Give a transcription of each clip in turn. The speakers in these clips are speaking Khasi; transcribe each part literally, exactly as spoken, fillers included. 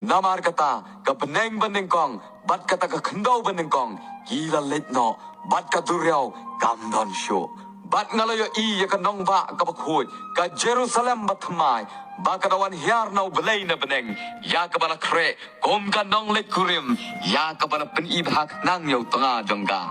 Namar kata ka bneng banyngkong bad kata ka khyndew banyngkong ki la leit noh, bad ka duriaw kam don shuh. Bad nga la ïohi ïa ka nongbah kaba khuid, ka Jerusalem bathymmai, ba ka da wan hiar na U Blei na bneng, ïa kaba la khreh kum ka nongleit kurim, ïa kaba la pynibha khnang ïa u tnga jong ka.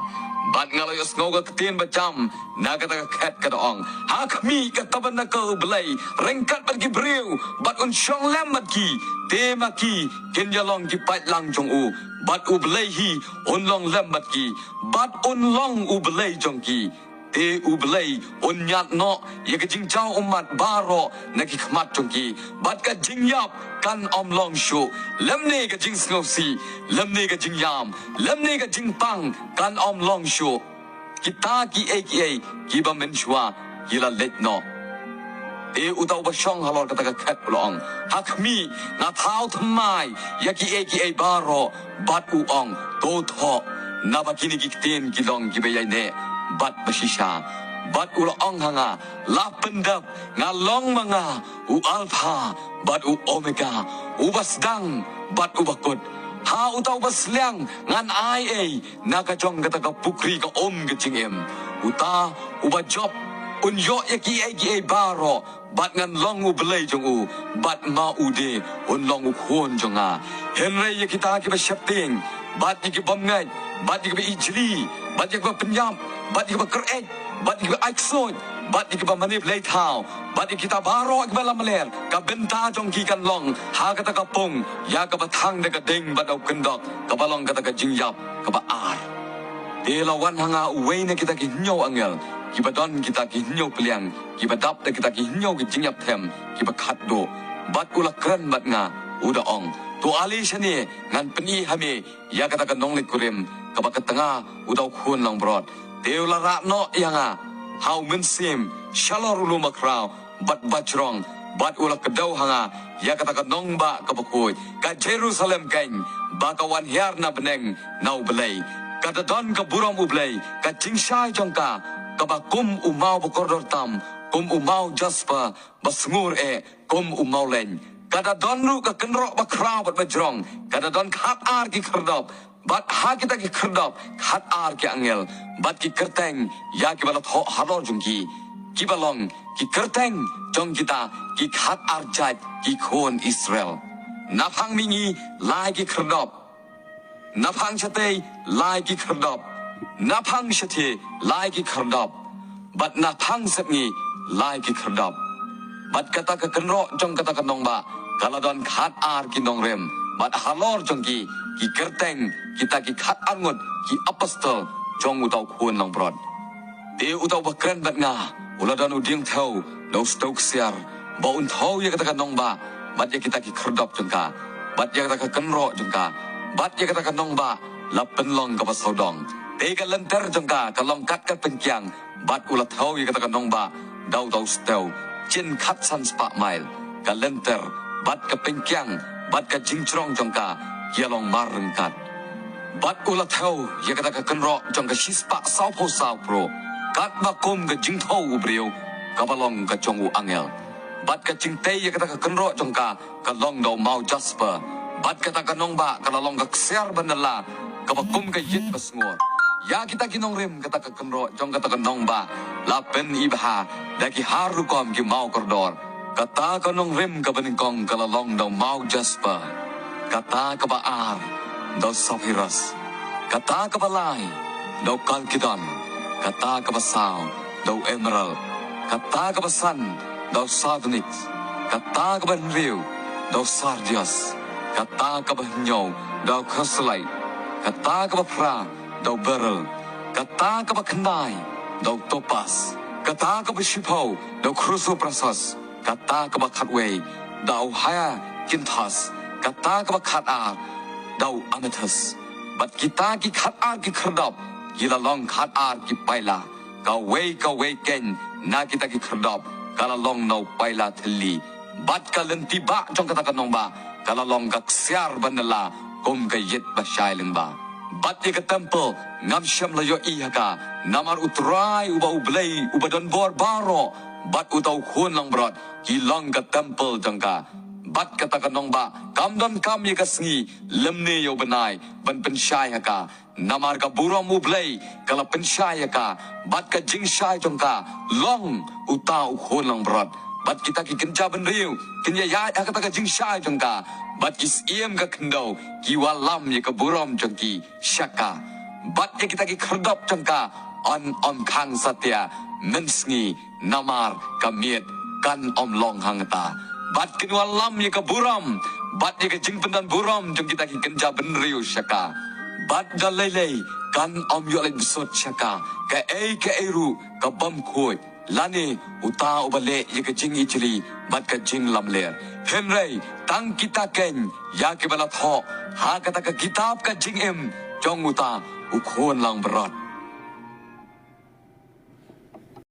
Bad nga la ïohsngew ka ktien bajam na kata ka khet ka da ong: Ha khmih, ka tabernakl U Blei ryngkat bad ki briew, bad un shong lem bad ki. Te ma ki kin ïa long ki paidlang jong u, bad U Blei hi un long lem bad ki, bad un long U Blei jong ki. Te U Blei un ñiad noh ïa ka jingjaw ummat baroh na ki khmat jong ki, bad ka jingïap kan ym long shuh, lymne ka jingsngewsih, lymne ka jingïam, lymne ka jingpang kan ym long shuh. Kita kiei kiei kiba mynshuwa ki la leit noh. Te uta uba shong halor kata ka khet u la ong: Ha khmih, nga thaw thymmai ïa kiei kiei baroh. Bad u ong: To thoh, naba kine ki ktien ki long kiba ïaineh bad bashisha. Bad u la ong ha nga: La pyndep, nga long ma nga u Alpha bad u Omega, uba sdang bad uba kut. Ha uta uba sliang ngan ai ei na ka jong kata ka pukri ka um ka jingim. Uta uba jop un ïoh ïa kiei kiei baroh, bad ngan long U Blei jong u, bad ma u de un long u khun jong nga. Hynrei ïa kita kiba sheptieng, bad ïa ki bymngeit, bad ïa kiba ijli, bad ïa kiba pynïap, bad ïa kiba kyreit, bad ïa kiba ai ksuid, bad ïa kiba mane blei thaw, bad ïa kita baroh kiba lamler, ka bynta jong ki kan long ha kata ka pung ïa kaba thang da ka ding bad da u kyndok, kaba long kata ka jingïap kaba ar. Te la wan ha nga uwei na kita ki hynñiew angel kiba don kita ki hynñiew pliang, kiba dap da kita ki hynñiew ki jingïapthem kiba khatduh. Bad u la kren bad nga, u da ong: To ale shane, ngan pyni ha me ïa kata ka nongleit kurim, kaba ka tnga uta u khun langbrot. Te u la rah noh ïa nga ha u mynsiem shalor u lum bakhraw bad bajrong, bad u la kdew ha nga ïa kata ka nongbah kaba khuid, ka Jerusalem keiñ, ba ka wan hiar na bneng na U Blei. Ka da don ka burom U Blei, ka jingshai jong ka kaba kum u maw bakordor tam, kum u maw jasper ba sngur eh, kum u mawleiñ. Ka da don ruh ka kynroh bakhraw bad bajrong, ka da don khat ar ki khyrdop, bad ha kita ki khyrdop khat ar ki angel, bad ki kyrteng ïa kiba la thoh halor jong ki, kiba long ki kyrteng jong kita ki khat ar jait ki khun Israel. Naphang mihngi lai ki khyrdop, naphang shatei lai ki khyrdop, naphang shathie lai ki khyrdop, bad naphang sepngi lai ki khyrdop. Bad kata ka kynroh jong kata ka nongbah ka la don khat ar ki nongrim, bad halor jong ki, ki kyrteng kita ki khat ar ngut ki apostol jong uta u khun langbrot. Te uta uba kren bad nga u la don u dieng thew da u stew ksiar, ba un thew ïa kata ka nongbah bad ïa kita ki khyrdop jong ka, bad ïa kata ka kynroh jong ka, bad ïa kata ka nongbah la pynlong kaba sawdong. Te ka lynter jong ka ka long kat ka pynkiang, bad u la thew ïa kata ka nongbah da uta u stew, jin khatsan spah mail. Ka lynter bad ka pynkiang bad ka jingjrong jong ka ki ïa long mar ryngkat. Bad u la thew ïa kata ka kynroh jong ka shispah sawphew saw pruh, katba kum ka jingthew u briew kaba long ka jong u angel. Bad ka jingtei ïa kata ka kynroh jong ka ka long da u maw jasper. Bad kata ka nongbah ka la long ka ksiar ba nylla kaba kum ka ïit ba sngur. Ïa kita ki nongrim kata ka kynroh jong kata ka nongbah la pynibha da ki har rukom ki maw kordor. Kata ka nongrim kaba nyngkong ka la long da u maw jasper, kata kaba ar da u sapphirus, kata kaba lai da u kalkedon, kata kaba saw da u emerald, kata kaba san da u sardonyx, kata kaba hynriew da u sardius, kata kaba hynñiew da u chrysolite, kata kaba phra da u beryl, kata kaba khyndai da u topas, kata kaba shiphew da u chrysoprasus, kata kaba khatwei da u hyacinthus, kata kaba khat ar da u amethyst. Bad kita ki khat ar ki khyrdop ki la long khat ar ki paila. Kawei kawei keiñ na kita ki khyrdop ka la long na u paila thylli. Bad ka lynti bah jong kata ka nongbah ka la long ka ksiar ba nylla kum ka ïit ba shai lyngba. Bad ïa ka templ ngam shym la ïohi ha ka, namar U Trai uba U Blei uba don bor baroh bad uta u khun langbrot ki long ka templ jong ka. Bad kata ka nongbah kam donkam ïa ka sngi lymne ïa u bnai ban pynshai ha ka, namar ka burom U Blei ka la pynshai ïa ka, bad ka jingshai jong ka long uta u khun langbrot. Bad kita ki kynja bynriew kin ïaid ha kata ka jingshai jong ka, bad ki syiem ka khyndew ki wallam ïa ka burom jong ki sha ka. Bad ïa kita ki khyrdop jong ka yn ym khang satia mynsngi, namar ka miet kan ym long hangta. Bad kin wallam ïa ka burom bad ïa ka jingpyndonkam burom jong kita ki kynja bynriew sha ka. Bad da lei lei kan ym ïoh leit bsut sha ka kaei kaei ruh ka bym khuid, lane uta uba leh ïa ka jingijli bad ka jinglamler. Hynrei tang kita keiñ ïa kiba la thoh ha kata ka kitab ka jingim jong uta u khun langbrot.